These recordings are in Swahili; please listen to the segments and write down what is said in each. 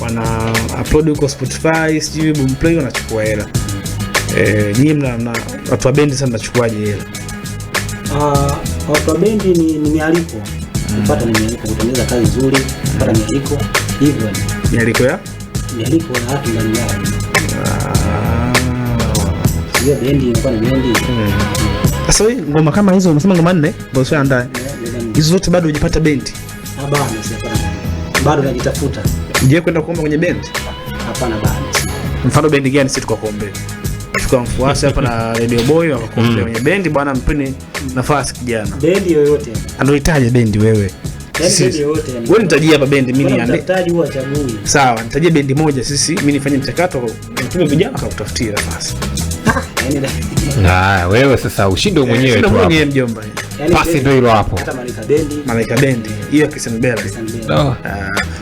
Wana upload huko Spotify, sijui Boomplay, wanachukua hela. Nyinyi mna watu wa bendi sasa mnachukuaje hela? Watu wa bendi ni mialiko. Kupata ni mialiko, kutengeneza kazi nzuri, kupata mialiko hivyo ni. Mialiko ya? Mialiko ya watu mbalimbali. Sio bendi inakuwa ni bendi. Sasa wewe ngoma kama hizo unasema ngoma 4 ambazo ushaandaa. Hizo zote bado hujapata bendi? Bado sijapata. Bado najitafuta. Je, kwenda kuomba kwenye bendi? Hapana bado. Mfano bendi gani sisi tukakuombe? Chukua mfuasi hapa na Radio Boy wakakuombea kwenye bendi, bwana mpeni nafasi kijana. Bendi yoyote. Anaohitaji bendi wewe. Yaani bendi yoyote yani. Wewe nitajie hapa bendi mimi niande. Mtafutaji huwa chagui. Sawa, nitajie bendi moja sisi mimi nifanye mchakato nitume vijana akakutafutia nafasi. Yaani wewe sasa ushinde mwenyewe tu hapo. Mwenyewe mjomba. Yaani pasi ndio hilo hapo. Hata Malaika Bendi. Malaika Bendi. Hiyo Christian Bella.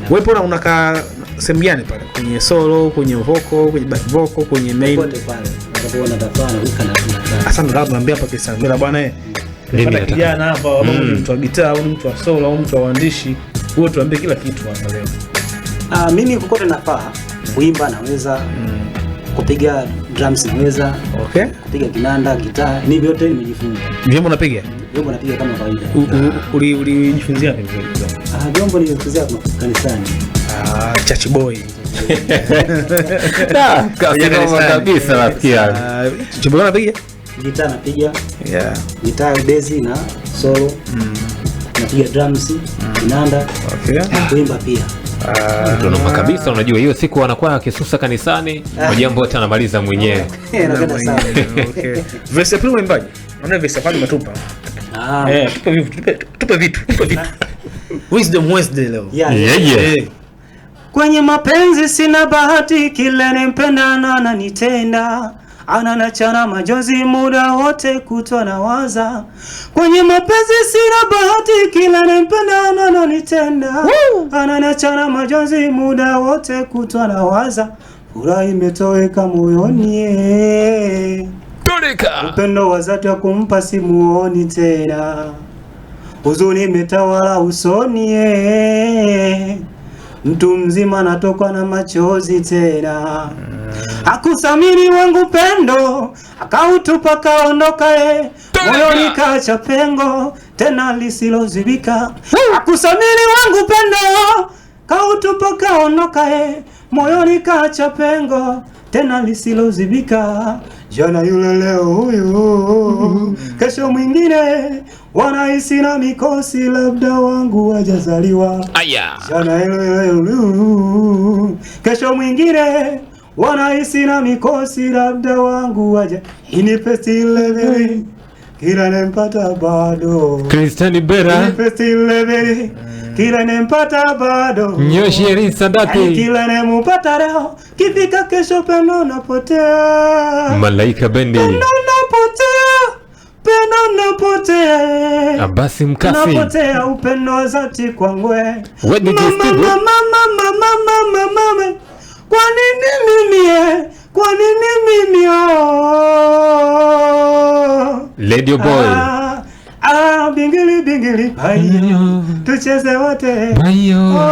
Wewe pona unakaa sehemu gani pale? Kwenye solo, kwenye vocal, kwenye back vocal, kwenye main? Popote pale. Utakapoona tafana huka na kuna. Asante labda naambia hapa Christian Bella bwana. Nipata kijana hapa, mm. Ni mtu wa gitaa, au mtu wa solo, au mtu wa uandishi. Wewe tuambie kila kitu hapa leo. Mimi kokote nafaa. Kuimba naweza. Kupiga drums naweza. Okay. Kupiga kinanda, gitaa, ni vyote nimejifunza. Vyombo unapiga? Vyombo napiga kama kawaida. Ulijifunzia wapi vyombo? Vyombo nilijifunzia kanisani. Church boy. Da, kabisa rafiki yangu. Chombo unapiga? Gitaa napiga. Yeah. Gitaa, bass na solo. Napiga drums, kinanda. Okay. Kuimba pia. Ndio kabisa, unajua hiyo siku anakuwa akisusa kanisani, majambo yote anamaliza mwenyewe. Napenda sana. Okay. Verse ya pili unaimbaje? Naona verse ya kwanza umetupa. Tupe vitu, tupe vitu, tupe vitu. Wisdom Wednesday leo. Yeah. Kwenye mapenzi sina bahati, kila nimpenda ananitenda. Ananachana majonzi muda wote kutwa na waza. Kwenye mapenzi sina bahati, kila nimpenda ananitenda. Ananachana majonzi muda wote kutwa na waza. Furaha imetoweka moyoni. Upendo wa dhati wa kumpa simuoni tena. Huzuni imetawala usoni. Mtu mzima anatokwa na machozi tena. Hakuthamini wangu pendo, akautupa kaondoka. Moyoni kaacha pengo tena lisilozibika. Hakuthamini wangu pendo, kautupa kaondoka. Moyoni kaacha pengo tena lisilozibika. Jana yule leo huyu, kesho mwingine, wanahisi na mikosi labda wangu wajazaliwa. Jana yule huyu, kesho mwingine, wanahisi na mikosi labda wangu waja. Inipesti level kila nempata bado. Christian Bella. Inipesti level kila nempata bado. Nyoshi Sadati. Kila nempata leo, kifika kesho pendo napotea. Malaika Bendi. Pendo napotea. Pendo napotea. Abasi Mkafi. Napotea upendo wa dhati kwangu. Mama mama mama mama. Kwa nini mimi? Kwa nini mimi? Radio Boy. Bingili bingili bayo. Tucheze wote. Bayo.